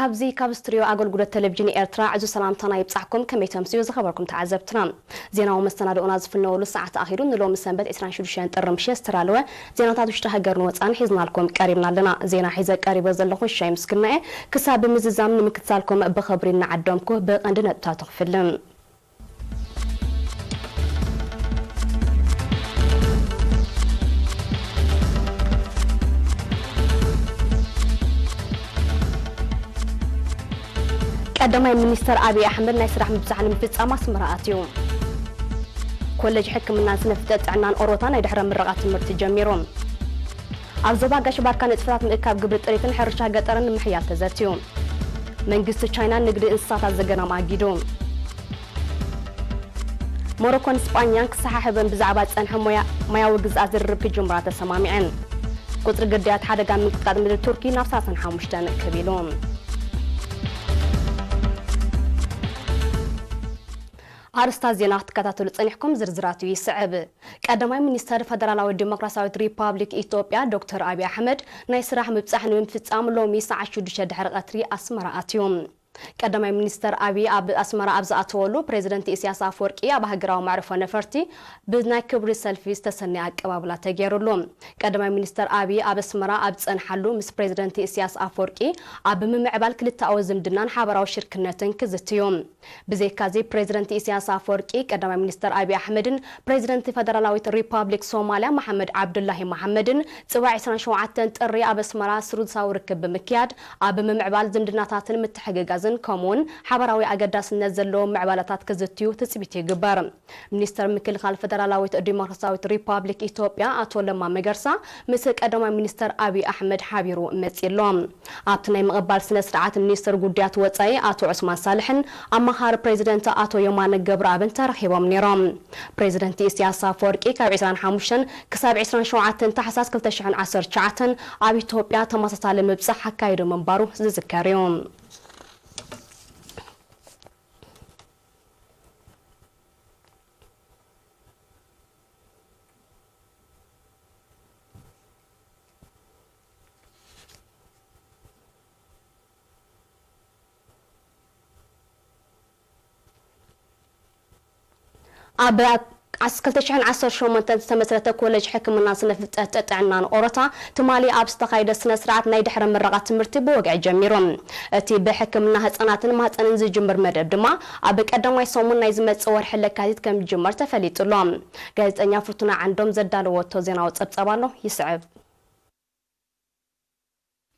ኣብዚ ካብ ስትድዮ ኣገልግሎት ቴሌቪዥን ኤርትራ ዕዙዝ ሰላምታና ይብጻሕኩም። ከመይ ተምስዩ ዝኸበርኩም ተዓዘብትና? ዜናዊ መሰናድኦና ዝፍነወሉ ሰዓት ኣኺሉ። ንሎሚ ሰንበት ዕስራን ሽዱሽተን ጥሪ ምሸት ዝተዳለወ ዜናታት ውሽጢ ሃገርን ወጻእን ሒዝናልኩም ቀሪብና ኣለና። ዜና ሒዘ ቀሪበ ዘለኹ ሻይ ምስግናኤ። ክሳብ ብምዝዛም ንምክትታልኩም ብኽብሪ እናዓደምኩ ብቐንዲ ነጥብታቱ ክፍልን። ቀዳማይ ሚኒስተር ኣብይ ኣሕመድ ናይ ስራሕ ምብጻሕ ንምፍጻም ኣስመራ ኣትዩ። ኮሌጅ ሕክምናን ስነ ፍልጠት ጥዕናን ኦሮታ ናይ ድሕረ ምረቓ ትምህርቲ ጀሚሩ። ኣብ ዞባ ጋሽ ባርካ ንጥፈታት ምእካብ ግብሪ ጥሪትን ሕርሻ ገጠርን ንምሕያል ተዘትዩ። መንግስቲ ቻይና ንግዲ እንስሳታት ዘገናም ኣጊዱ። ሞሮኮን ስጳኛን ክሰሓሕበን ብዛዕባ ዝጸንሐ ሞያ-፣ ማያዊ ግዝኣት ዝርርብ ክጅምራ ተሰማሚዐን። ቁጽሪ ግዳያት ሓደጋ ምንቅጥቃጥ ምድሪ ቱርኪ ናብ ሰላሳን ሓሙሽተን ክብ ኢሉ። ኣርስታት ዜና ክትከታተሉ ጸኒሕኩም፣ ዝርዝራቱ ይስዕብ። ቀዳማይ ሚኒስተር ፈደራላዊት ዲሞክራሲያዊት ሪፓብሊክ ኢትዮጵያ ዶክተር ኣብይ ኣሕመድ ናይ ስራሕ ምብጻሕ ንምፍጻም ሎሚ ሰዓት ሽዱሽተ ድሕሪ ቀትሪ ኣስመራ ኣትዩ። ቀዳማይ ሚኒስተር ኣብይ ኣብ ኣስመራ ኣብ ዝኣተወሉ፣ ፕሬዚደንት ኢሳያስ ኣፈወርቂ ኣብ ሃገራዊ መዕርፎ ነፈርቲ ብናይ ክብሪ ሰልፊ ዝተሰነየ ኣቀባብላ ተገይሩሉ። ቀዳማይ ሚኒስተር ኣብይ ኣብ ኣስመራ ኣብ ዝጸንሓሉ፣ ምስ ፕሬዚደንት ኢሳያስ ኣፈወርቂ ኣብ ምምዕባል ክልተኣዊ ዝምድናን ሓበራዊ ሽርክነትን ክዝትዩ። ብዘይካዚ፣ ፕሬዚደንት ኢሳያስ ኣፈወርቂ፣ ቀዳማይ ሚኒስተር ኣብይ ኣሕመድን ፕሬዚደንት ፈደራላዊት ሪፓብሊክ ሶማልያ መሓመድ ዓብዱላሂ መሓመድን ጽባሕ ዕስራን ሸውዓተን ጥሪ ኣብ ኣስመራ ስሩሳዊ ርክብ ብምክያድ፣ ኣብ ምምዕባል ዝምድናታትን ምትሕግጋዝን፣ ከምኡውን ሓበራዊ ኣገዳስነት ዘለዎም ምዕባለታት ክዝትዩ ትጽቢት ይግበር። ሚኒስተር ምክልኻል ፈደራላዊት ዲሞክራሲያዊት ሪፓብሊክ ኢትዮጵያ ኣቶ ለማ መገርሳ ምስ ቀዳማይ ሚኒስተር ኣብይ ኣሕመድ ሓቢሩ መጺኡ ኣሎ። ኣብቲ ናይ ምቕባል ስነ ስርዓት፣ ሚኒስተር ጉዳያት ወጻኢ ኣቶ ዑስማን ሳልሕን ኣማኻሪ ፕሬዚደንት ኣቶ የማነ ገብረኣብን ተረኺቦም ነይሮም። ፕሬዚደንት ኢሳያስ ኣፈወርቂ ካብ ዕስራን ሓሙሽተን ክሳብ ዕስራን ሸውዓተን ታሕሳስ ክልተ ሽሕን ዓሰርተ ትሽዓተን ኣብ ኢትዮጵያ ተመሳሳሊ ምብጻሕ ኣካይዱ ምንባሩ ዝዝከር እዩ። ኣብ ዓስ-፣ ክልተ ሽሕን ዓሰርተ ሸሞንተን ዝተመስረተ ኮሌጅ ሕክምናን ስነ ፍልጠት ጥዕናን ኦሮታ ትማሊ ኣብ ዝተኻየደ ስነ ስርዓት ናይ ድሕረ ምረቓ ትምህርቲ ብወግዒ ጀሚሩ። እቲ ብሕክምና ህጻናትን ማህጸንን ዝጅምር መደብ ድማ ኣብ ቀዳማይ ሰሙን ናይ ዝመጽእ ወርሒ ለካቲት ከም ዝጅመር ተፈሊጡ ኣሎ። ጋዜጠኛ ፍርቱና ዓንዶም ዘዳለወቶ ዜናዊ ጸብጻብ ኣሎ፣ ይስዕብ።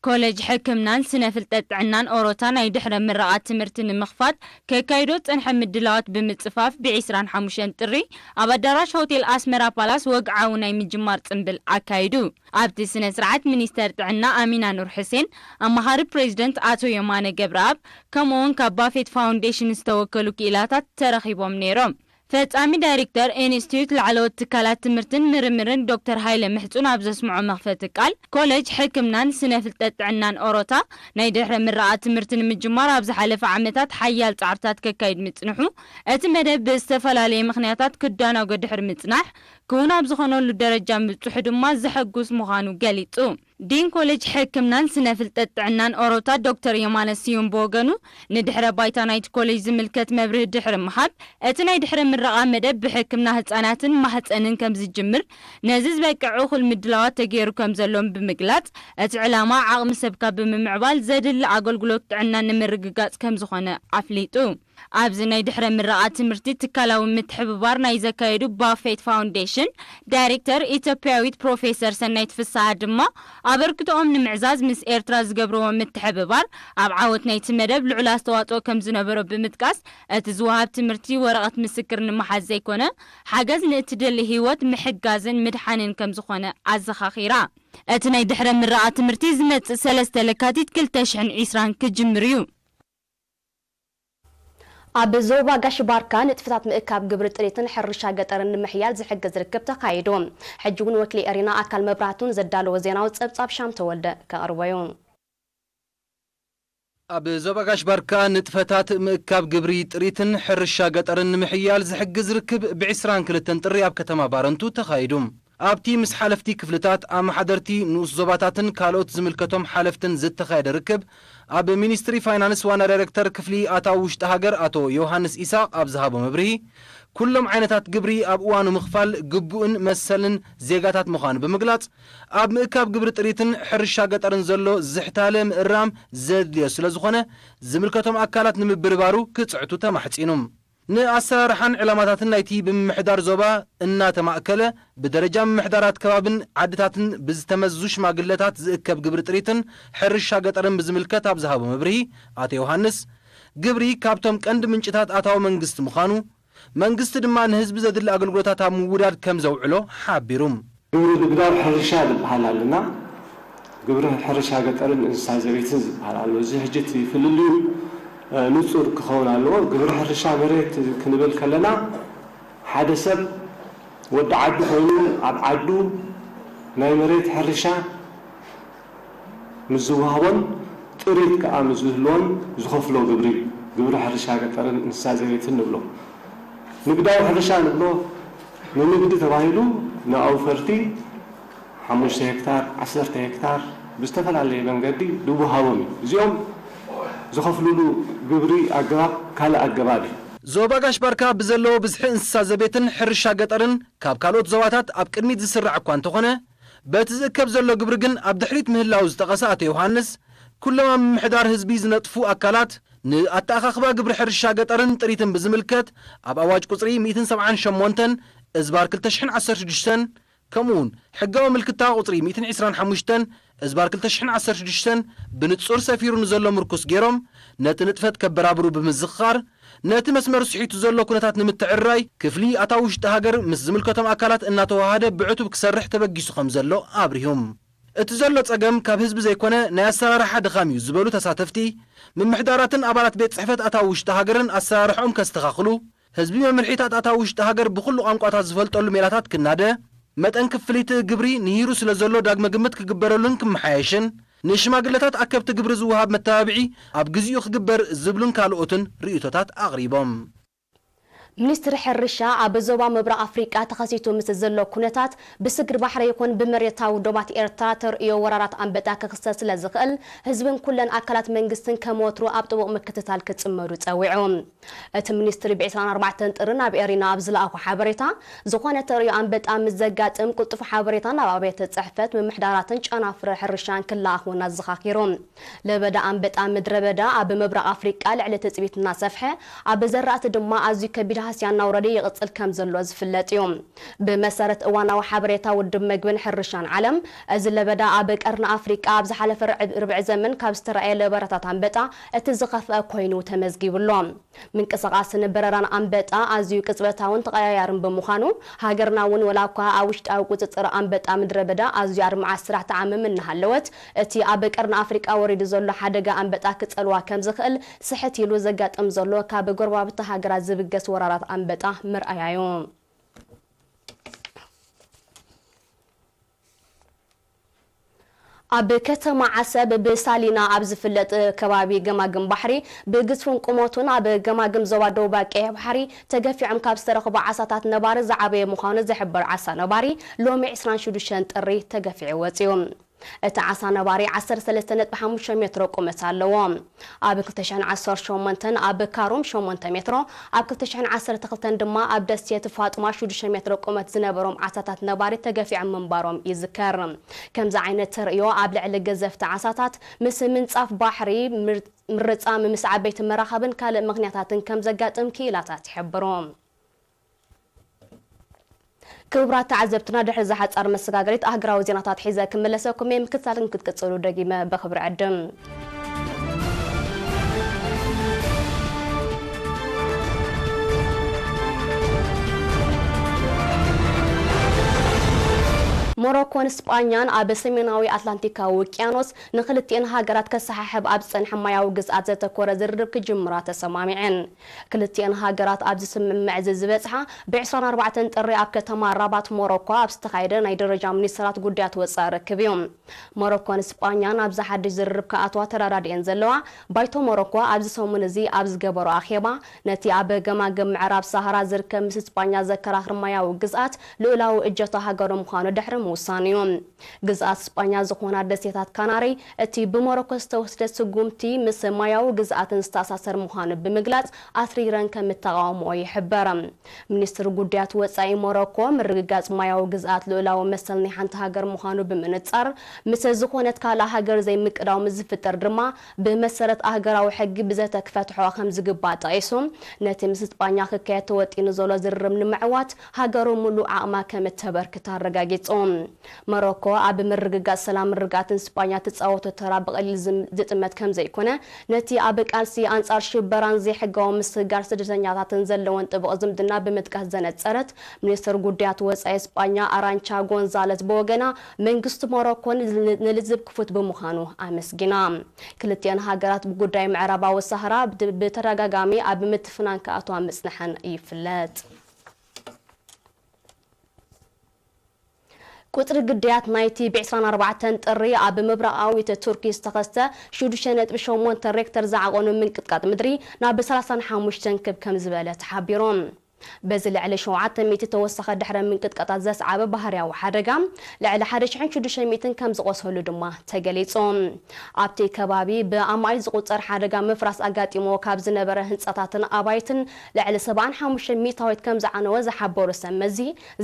ኮሌጅ ሕክምናን ስነ ፍልጠት ጥዕናን ኦሮታ ናይ ድሕረ ምረቓ ትምህርቲ ንምኽፋት ከካይዶ ዝጸንሐ ምድላዋት ብምጽፋፍ፣ ብ ዕስራን ሓሙሽተን ጥሪ ኣብ ኣዳራሽ ሆቴል ኣስመራ ፓላስ ወግዓዊ ናይ ምጅማር ጽምብል ኣካይዱ። ኣብቲ ስነ ስርዓት ሚኒስተር ጥዕና ኣሚና ኑር ሕሴን፣ ኣማኻሪ ፕሬዚደንት ኣቶ የማነ ገብረኣብ፣ ከምኡውን ካብ ባፌት ፋውንዴሽን ዝተወከሉ ክኢላታት ተረኺቦም ነይሮም። ፈጻሚ ዳይሬክተር ኢንስቲትዩት ላዕለዎት ትካላት ትምህርትን ምርምርን ዶክተር ሃይለ ምሕጹን ኣብ ዘስምዖ መኽፈቲ ቃል፣ ኮሌጅ ሕክምናን ስነ ፍልጠት ጥዕናን ኦሮታ ናይ ድሕረ ምረቓ ትምህርቲ ንምጅማር ኣብ ዝሓለፈ ዓመታት ሓያል ጻዕርታት ከካይድ ምጽንሑ፣ እቲ መደብ ብዝተፈላለየ ምኽንያታት ክዳናጎ ድሕሪ ምጽናሕ፣ ክውን ኣብ ዝኾነሉ ደረጃ ምብጽሑ ድማ ዘሐጉስ ምዃኑ ገሊጹ። ዲን ኮሌጅ ሕክምናን ስነ ፍልጠት ጥዕናን ኦሮታ ዶክተር የማነ ስዩም ብወገኑ፣ ንድሕረ ባይታ ናይቲ ኮሌጅ ዝምልከት መብርሂ ድሕሪ ምሃብ፣ እቲ ናይ ድሕረ ምረቓ መደብ ብሕክምና ህጻናትን ማህጸንን ከም ዝጅምር፣ ነዚ ዝበቅዕ እኹል ምድላዋት ተገይሩ ከም ዘሎን ብምግላጽ፣ እቲ ዕላማ ዓቕሚ ሰብካ ብምምዕባል ዘድሊ ኣገልግሎት ጥዕና ንምርግጋጽ ከም ዝኾነ ኣፍሊጡ። ኣብዚ ናይ ድሕረ ምረቓ ትምህርቲ ትካላዊ ምትሕብባር ናይ ዘካየዱ ባፌት ፋውንዴሽን ዳይሬክተር ኢትዮጵያዊት ፕሮፌሰር ሰናይት ፍስሃ ድማ፣ ኣበርክቶኦም ንምዕዛዝ ምስ ኤርትራ ዝገብርዎ ምትሕብባር ኣብ ዓወት ናይቲ መደብ ልዑል ኣስተዋጽኦ ከም ዝነበሮ ብምጥቃስ፣ እቲ ዝወሃብ ትምህርቲ ወረቐት ምስክር ንምሓዝ ዘይኮነ፣ ሓገዝ ንእትደሊ ህይወት ምሕጋዝን ምድሓንን ከም ዝኾነ ኣዘኻኺራ። እቲ ናይ ድሕረ ምረቓ ትምህርቲ ዝመጽእ ሰለስተ ለካቲት ክልተ ሽሕን ዕስራን ክጅምር እዩ። ኣብ ዞባ ጋሽ ባርካ ንጥፈታት ምእካብ ግብሪ ጥሪትን ሕርሻ ገጠርን ንምሕያል ዝሕግዝ ርክብ ተኻይዱ። ሕጂ እውን ወኪል ኤሪና ኣካል መብራህቱን ዘዳለዎ ዜናዊ ጸብጻብ ሻም ተወልደ ከቕርቦ እዩ። ኣብ ዞባ ጋሽ ባርካ ንጥፈታት ምእካብ ግብሪ ጥሪትን ሕርሻ ገጠርን ንምሕያል ዝሕግዝ ርክብ ብ ዕስራን ክልተን ጥሪ ኣብ ከተማ ባረንቱ ተኻይዱ። ኣብቲ ምስ ሓለፍቲ ክፍልታት፣ ኣመሓደርቲ ንኡስ ዞባታትን ካልኦት ዝምልከቶም ሓለፍትን ዝተኻየደ ርክብ፣ ኣብ ሚኒስትሪ ፋይናንስ ዋና ዳይሬክተር ክፍሊ ኣታዊ ውሽጢ ሃገር ኣቶ ዮሃንስ ኢሳቕ ኣብ ዝሃቦ መብርሂ፣ ኩሎም ዓይነታት ግብሪ ኣብ እዋኑ ምኽፋል ግቡእን መሰልን ዜጋታት ምዃኑ ብምግላጽ፣ ኣብ ምእካብ ግብሪ ጥሪትን ሕርሻ ገጠርን ዘሎ ዝሕታለ ምእራም ዘድልዮ ስለ ዝኾነ፣ ዝምልከቶም ኣካላት ንምብርባሩ ክጽዕቱ ተማሕጺኑ። ንኣሰራርሓን ዕላማታትን ናይቲ ብምምሕዳር ዞባ እናተማእከለ፣ ብደረጃ ምምሕዳራት ከባብን ዓድታትን ብዝተመዙ ሽማግለታት ዝእከብ ግብሪ ጥሪትን ሕርሻ ገጠርን ብዝምልከት ኣብ ዝሃቦ መብርሂ፣ ኣቶ ዮሃንስ፣ ግብሪ ካብቶም ቀንዲ ምንጭታት ኣታዊ መንግስቲ ምዃኑ፣ መንግስቲ ድማ ንህዝቢ ዘድሊ ኣገልግሎታት ኣብ ምውዳድ ከም ዘውዕሎ ሓቢሩ። ግብሪ ንግዳዊ ሕርሻ ዝበሃል ኣለና። ግብሪ ሕርሻ ገጠርን እንስሳ ዘቤትን ዝበሃል ኣሎ። እዚ ሕጂ እቲ ፍልልዩ፣ እ፣ ንጹር ክኸውን ኣለዎ። ግብሪ ሕርሻ መሬት ክንብል ከለና፣ ሓደ ሰብ ወዲ ዓዱ ኮይኑ ኣብ ዓዱ ናይ መሬት ሕርሻ ምስ ዝወሃቦን ጥሪት ከኣ ምስ ዝህልዎን ዝኸፍሎ ግብሪ እዩ። ግብሪ ሕርሻ ገጠርን እንስሳ ዘቤትን ንብሎ። ንግዳዊ ሕርሻ ንብሎ፣ ንንግዲ ተባሂሉ ንኣውፈርቲ ሓሙሽተ ሄክታር፣ ዓሰርተ ሄክታር ብዝተፈላለየ መንገዲ ዝወሃቦም እዩ። እዚኦም ዝኸፍልሉ ግብሪ ኣገባብ ካልእ ኣገባብ እዩ። ዞባ ጋሽ ባርካ ብዘለዎ ብዝሒ እንስሳ ዘቤትን ሕርሻ ገጠርን ካብ ካልኦት ዞባታት ኣብ ቅድሚት ዝስራዕ እኳ እንተኾነ፣ በቲ ዝእከብ ዘሎ ግብሪ ግን ኣብ ድሕሪት ምህላዉ ዝጠቐሰ ኣቶ ዮሃንስ፣ ኩሎም ኣብ ምምሕዳር ህዝቢ ዝነጥፉ ኣካላት ንኣተኣኻኽባ ግብሪ ሕርሻ ገጠርን ጥሪትን ብዝምልከት ኣብ ኣዋጅ ቁጽሪ ሚእትን ሰብዓን ሸሞንተን እዝባር ክልተ ሽሕን ዓሰርተ ሽዱሽተን፣ ከምኡውን ሕጋዊ ምልክታ ቁጽሪ ሚእትን ዕስራን ሓሙሽተን እዝባር ክልተ ሽሕን ዓሰርተ ሽዱሽተን ብንጹር ሰፊሩ ንዘሎ ምርኩስ ገይሮም፣ ነቲ ንጥፈት ከበራብሩ ብምዝኽኻር፣ ነቲ መስመር ስሒቱ ዘሎ ኩነታት ንምትዕርራይ፣ ክፍሊ ኣታዊ ውሽጢ ሃገር ምስ ዝምልከቶም ኣካላት እናተዋሃደ ብዕቱብ ክሰርሕ ተበጊሱ ከም ዘሎ ኣብሪሁም። እቲ ዘሎ ጸገም ካብ ህዝቢ ዘይኮነ ናይ ኣሰራርሓ ድኻም እዩ ዝበሉ ተሳተፍቲ፣ ምምሕዳራትን ኣባላት ቤት ጽሕፈት ኣታዊ ውሽጢ ሃገርን ኣሰራርሕኦም ከስተኻኽሉ፣ ህዝቢ መምርሒታት ኣታዊ ውሽጢ ሃገር ብኹሉ ቋንቋታት ዝፈልጠሉ ሜላታት ክናደ፣ መጠን ክፍሊት ግብሪ ንሂሩ ስለ ዘሎ ዳግመ ግምት ክግበረሉን ክመሓየሽን፣ ንሽማግለታት ኣከብቲ ግብሪ ዝወሃብ መተባብዒ ኣብ ግዚኡ ክግበር ዝብሉን ካልኦትን ርእይቶታት ኣቕሪቦም። ሚኒስትሪ ሕርሻ ኣብ ዞባ ምብራቕ ኣፍሪቃ ተኸሲቱ ምስ ዘሎ ኩነታት ብስግር ባሕሪ ይኹን ብመሬታዊ ዶባት ኤርትራ ተርእዮ ወራራት ኣንበጣ ክኽሰት ስለ ዝኽእል ህዝብን ኩለን ኣካላት መንግስትን ከም ወትሩ ኣብ ጥቡቕ ምክትታል ክጽመዱ ጸዊዑ። እቲ ሚኒስትሪ ብ ዕስራን ኣርባዕተን ጥሪ ናብ ኤሪና ኣብ ዝለኣኾ ሓበሬታ፣ ዝኾነ ተርእዮ ኣንበጣ ምስ ዘጋጥም ቅልጡፍ ሓበሬታ ናብ ኣብያተ ጽሕፈት ምምሕዳራትን ጨናፍር ሕርሻን ክለኣኽ እውን ኣዘኻኺሩ። ለበዳ ኣንበጣ ምድረ በዳ ኣብ ምብራቕ ኣፍሪቃ ልዕሊ ትጽቢት እናሰፍሐ፣ ኣብ ዘራእቲ ድማ ኣዝዩ ከቢድ ሃስያ እናውረደ ይቕጽል ከም ዘሎ ዝፍለጥ እዩ። ብመሰረት እዋናዊ ሓበሬታ ውድብ መግብን ሕርሻን ዓለም፣ እዚ ለበዳ ኣብ ቀርኒ ኣፍሪቃ ኣብ ዝሓለፈ ርዕብ-፣ ርብዒ ዘመን ካብ ዝተራእየ ለበዳታት ኣንበጣ እቲ ዝኸፍአ ኮይኑ ተመዝጊቡ ኣሎ። ምንቅስቓስን በረራን ኣንበጣ ኣዝዩ ቅጽበታውን ተቐያያርን ብምዃኑ፣ ሃገርና እውን ወላ እኳ ኣብ ውሽጣዊ ቁጽጽር ኣንበጣ ምድረ በዳ ኣዝዩ ኣድማዒ ስራሕ ትዓምም እናሃለወት፣ እቲ ኣብ ቀርኒ ኣፍሪቃ ወሪዱ ዘሎ ሓደጋ ኣንበጣ ክጸልዋ ከም ዝኽእል ስሕት ኢሉ ዘጋጥም ዘሎ ካብ ጎረባብቲ ሃገራት ዝብገስ ወራራት ኣንበጣ መርኣያ እዩ። ኣብ ከተማ ዓሰብ ብሳሊና ኣብ ዝፍለጥ ከባቢ ገማግም ባሕሪ ብግዝፉን ቁመቱን ኣብ ገማግም ዞባ ደቡባዊ ቀይሕ ባሕሪ ተገፊዖም ካብ ዝተረኽቡ ዓሳታት ነባሪ ዝዓበየ ምዃኑ ዝሕበር ዓሳ ነባሪ ሎሚ ዕስራን ሽዱሽተን ጥሪ ተገፊዑ ወፂኡ። እቲ ዓሳ ነባሪ ዓሰርተ ሰለስተ ነጥቢ ሓሙሽተ ሜትሮ ቁመት ኣለዎ። ኣብ ክልተ ሽሕን ዓሰርተ ሸሞንተን ኣብ ካሩም ሸሞንተ ሜትሮ፣ ኣብ ክልተ ሽሕን ዓሰርተ ክልተን ድማ ኣብ ደሴት ፋጡማ ሽዱሽተ ሜትሮ ቁመት ዝነበሮም ዓሳታት ነባሪ ተገፊዖም ምንባሮም ይዝከር። ከምዚ ዓይነት ተርእዮ ኣብ ልዕሊ ገዘፍቲ ዓሳታት ምስ ምንጻፍ ባሕሪ፣ ምር-፣ ምርጻም ምስ ዓበይቲ መራኸብን ካልእ ምኽንያታትን ከም ዘጋጥም ክኢላታት ይሕብሩ። ክቡራት ተዓዘብትና፣ ድሕሪ እዛ ሓጻር መሰጋገሪት ኣህጉራዊ ዜናታት ሒዘ ክምለሰኩም እየ። ምክትታልን ክትቅጽሉ ደጊመ ብኽብሪ ዕድም። ሞሮኮን ስጳኛን ኣብ ሰሜናዊ ኣትላንቲካዊ ውቅያኖስ ንክልቲኤን ሃገራት ከሰሓሕብ ኣብ ዝጸንሐ ማያዊ ግዝኣት ዘተኮረ ዝርርብ ክጅምራ ተሰማሚዐን። ክልቲኤን ሃገራት ኣብዚ ስምምዕ እዚ ዝበጽሓ ብ ዕስራን ኣርባዕተን ጥሪ ኣብ ከተማ ራባት ሞሮኮ ኣብ ዝተኻየደ ናይ ደረጃ ሚኒስትራት ጉዳያት ወጻኢ ርክብ እዩ። ሞሮኮን ስጳኛን ኣብዚ ሓድሽ ዝርርብ ክኣትዋ ተረዳዲኤን ዘለዋ፣ ባይቶ ሞሮኮ ኣብዚ ሰሙን እዚ ኣብ ዝገበሮ ኣኼባ፣ ነቲ ኣብ ገማግም ምዕራብ ሳሃራ ዝርከብ ምስ ስጳኛ ዘከራኽር ማያዊ ግዝኣት ልኡላዊ እጀቶ ሃገሩ ምዃኑ ድሕሪ ምውሳኑ እዩ። ግዝኣት ስጳኛ ዝኾና ደሴታት ካናሪ፣ እቲ ብሞሮኮ ዝተወስደ ስጉምቲ ምስ ማያዊ ግዝኣትን ዝተኣሳሰር ምዃኑ ብምግላጽ፣ ኣትሪረን ከም እተቓወምኦ ይሕበር። ሚኒስትሪ ጉዳያት ወጻኢ ሞሮኮ፣ ምርግጋጽ ማያዊ ግዝኣት ልኡላዊ መሰል ናይ ሓንቲ ሃገር ምዃኑ ብምንጻር፣ ምስ ዝኾነት ካልእ ሃገር ዘይምቅዳው ምስ ዝፍጠር ድማ፣ ብመሰረት ኣህገራዊ ሕጊ ብዘተ ክፈትሖ ከም ዝግባእ ጠቒሱ፣ ነቲ ምስ ስጳኛ ክካየድ ተወጢኑ ዘሎ ዝርርብ ንምዕዋት ሃገሩ ምሉእ ዓቕማ ከም እተበርክት ኣረጋጊጹ። ሞሮኮ ኣብ ምርግጋጽ ሰላምን ርግኣትን ስጳኛ ትጻወቶ ተራ ብቐሊል ዝም-፣ ዝጥመት ከም ዘይኮነ፣ ነቲ ኣብ ቃልሲ ኣንጻር ሽበራን ዘይሕጋዊ ምስግጋር ስደተኛታትን ዘለወን ጥቡቕ ዝምድና ብምጥቃስ ዘነጸረት ሚኒስትር ጉዳያት ወጻኢ ስጳኛ ኣራንቻ ጎንዛለዝ ብወገና፣ መንግስቲ ሞሮኮ ንል-፣ ንልዝብ ክፉት ብምዃኑ ኣመስጊና። ክልቲኣን ሃገራት ብጉዳይ ምዕራባዊ ሳህራ ብት-፣ ብተደጋጋሚ ኣብ ምትፍናን ክኣትዋ ምጽንሐን ይፍለጥ። ቁጽሪ ግዳያት ናይቲ ብ ዕስራን ኣርባዕተን ጥሪ ኣብ ምብራቓዊት ቱርኪ ዝተኸስተ ሽዱሽተ ነጥቢ ሸሞንተ ሬክተር ዝዓቐኑ ምንቅጥቃጥ ምድሪ ናብ ሰላሳን ሓሙሽተን ክብ ከም ዝበለ ተሓቢሩ። በዚ ልዕሊ ሸውዓተ ሚእቲ ተወሳኺ ድሕረ ምንቅጥቃጣት ዘስዓበ ባህርያዊ ሓደጋ፣ ልዕሊ ሓደ ሽሕን ሽዱሽተ ሚእትን ከም ዝቖሰሉ ድማ ተገሊጹ። ኣብቲ ከባቢ ብኣማኢት ዝቑጸር ሓደጋ ምፍራስ ኣጋጢምዎ ካብ ዝነበረ ህንጻታትን ኣባይትን ልዕሊ ሰብዓን ሓሙሽተ ሚእታዊት ከም ዝዓነወ ዝሓበሩ ሰብ መዚ፣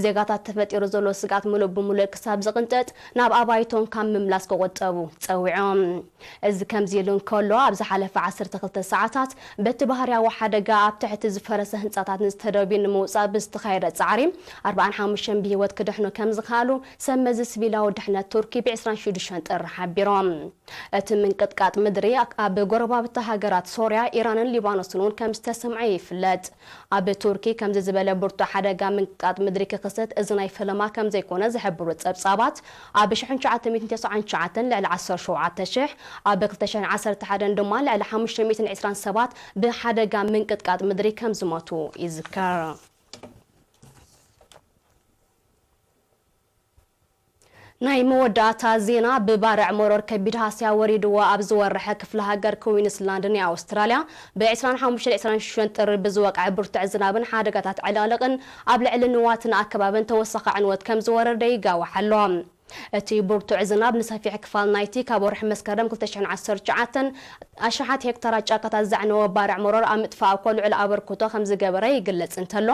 ዜጋታት ተፈጢሩ ዘሎ ስግኣት ምሉእ ብምሉእ ክሳብ ዝቕንጠጥ ናብ ኣባይቶም ካብ ምምላስ ክቑጠቡ ጸዊዖም። እዚ ከምዚ ኢሉ እንከሎ፣ ኣብ ዝሓለፈ ዓሰርተ ክልተ ሰዓታት በቲ ባህርያዊ ሓደጋ ኣብ ትሕቲ ዝፈረሰ ህንጻታት ንዝተደብዩ ንምውጻእ ብዝተኻየደ ጻዕሪ፣ ኣርባዓን ሓሙሽተን ብህይወት ክድሕኑ ከም ዝኸኣሉ ሰብ መዚ ሲቪላዊ ድሕነት ቱርኪ ብ ዕስራን ሽዱሽተን ጥሪ ሓቢሮም። እቲ ምንቅጥቃጥ ምድሪ ኣብ ጎረባብቲ ሃገራት ሶርያ፣ ኢራንን ሊባኖስን እውን ከም ዝተሰምዐ ይፍለጥ። ኣብ ቱርኪ ከምዚ ዝበለ ብርቱዕ ሓደጋ ምንቅጥቃጥ ምድሪ ክኽሰት እዚ ናይ ፈለማ ከም ዘይኮነ ዝሕብሩ ጸብጻባት፣ ኣብ ሽሕን ትሽዓተ ሚእትን ተስዓን ትሽዓተን ልዕሊ ዓሰርተ ሸውዓተ ሽሕ፣ ኣብ ክልተ ሽሕን ዓሰርተ ሓደን ድማ ልዕሊ ሓሙሽተ ሚእትን ዕስራን ሰባት ብሓደጋ ምንቅጥቃጥ ምድሪ ከም ዝሞቱ ይዝከር። ናይ መወዳእታ ዜና። ብባርዕ መሮር ከቢድ ሃስያ ወሪድዎ ኣብ ዝወረሐ ክፍለ ሃገር ኩዊንስላንድ ናይ ኣውስትራልያ፣ ብ ዕስራን ሓሙሽተን ዕስራን ሽዱሽተን ጥሪ ብዝወቅዐ ብርቱዕ ዝናብን ሓደጋታት ዕልቕልቕን ኣብ ልዕሊ ንዋትን ኣከባብን ተወሳኺ ዕንወት ከም ዝወረደ ይጋዋሕ ኣሎ። እቲ ብርቱዕ ዝናብ ንሰፊሕ ክፋል ናይቲ ካብ ወርሒ መስከረም ክልተ ሽሕን ዓሰርተ ትሽዓተን ኣሽሓት ሄክታራት ጫካታት ዘዕነወ ባርዕ መሮር ኣብ ምጥፋእ እኮ ልዑል ኣበርክቶ ከም ዝገበረ ይግለጽ እንተሎ፣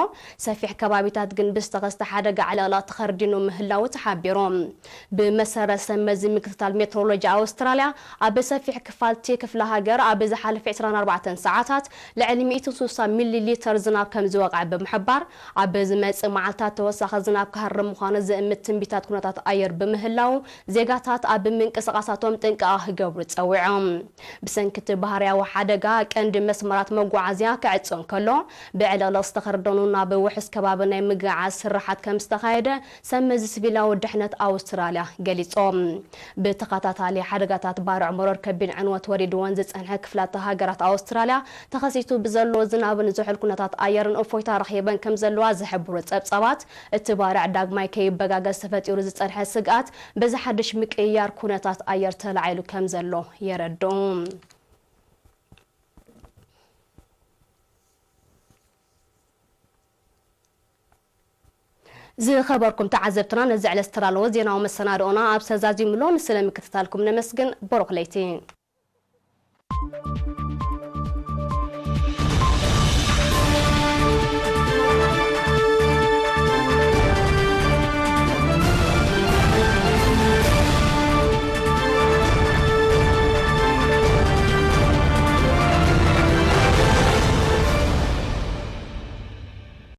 ሰፊሕ ከባቢታት ግን ብዝተኸስተ ሓደጋ ዕልቕልቕ ተኸርዲኑ ምህላዉ ተሓቢሩ። ብመሰረት ሰብ መዚ ምክትታል ሜትሮሎጂ ኣውስትራልያ፣ ኣብ ሰፊሕ ክፋልቲ ክፍለ ሃገር ኣብ ዝሓለፈ ዕስራን ኣርባዕተን ሰዓታት ልዕሊ ሚእትን ስሳን ሚሊ ሊተር ዝናብ ከም ዝወቕዐ ብምሕባር፣ ኣብ ዝመጽእ መዓልታት ተወሳኺ ዝናብ ክሃርም ምዃኑ ዝእምት ትንቢታት ኩነታት ኣየር ብምህላዉ፣ ዜጋታት ኣብ ምንቅስቓሳቶም ጥንቃቐ ክገብሩ ጸዊዖም። ብሰንኪ እቲ ባህርያዊ ሓደጋ፣ ቀንዲ መስመራት መጓዓዝያ ክዕጾ እንከሎ፣ ብዕልቕልቕ ዝተኸርደኑ ናብ ውሑስ ከባቢ ናይ ምግዓዝ ስራሓት ከም ዝተኻየደ ሰብ መዚ ሲቪላዊ ድሕነት ኣውስትራልያ ገሊጾም። ብተኸታታሊ ሓደጋታት ባርዕ መሮር ከቢድ ዕንወት ወሪድወን ዝጸንሐ ክፍላተ ሃገራት ኣውስትራልያ፣ ተኸሲቱ ብዘሎ ዝናብን ዝሑል ኩነታት ኣየርን እፎይታ ረኺበን ከም ዘለዋ ዝሕብሩ ጸብጻባት፣ እቲ ባርዕ ዳግማይ ከይበጋገስ ተፈጢሩ ዝጸንሐ ስግኣት፣ በዚ ሓድሽ ምቅይያር ኩነታት ኣየር ተላዒሉ ከም ዘሎ የረድኡ። ዝኸበርኩም ተዓዘብትና፣ ነዚ ዕለት ዝተዳለወ ዜናዊ መሰናድኦና ኣብ ሰዛዚሙሎ። ንስለ ምክትታልኩም ነመስግን። ብሩኽ ለይቲ።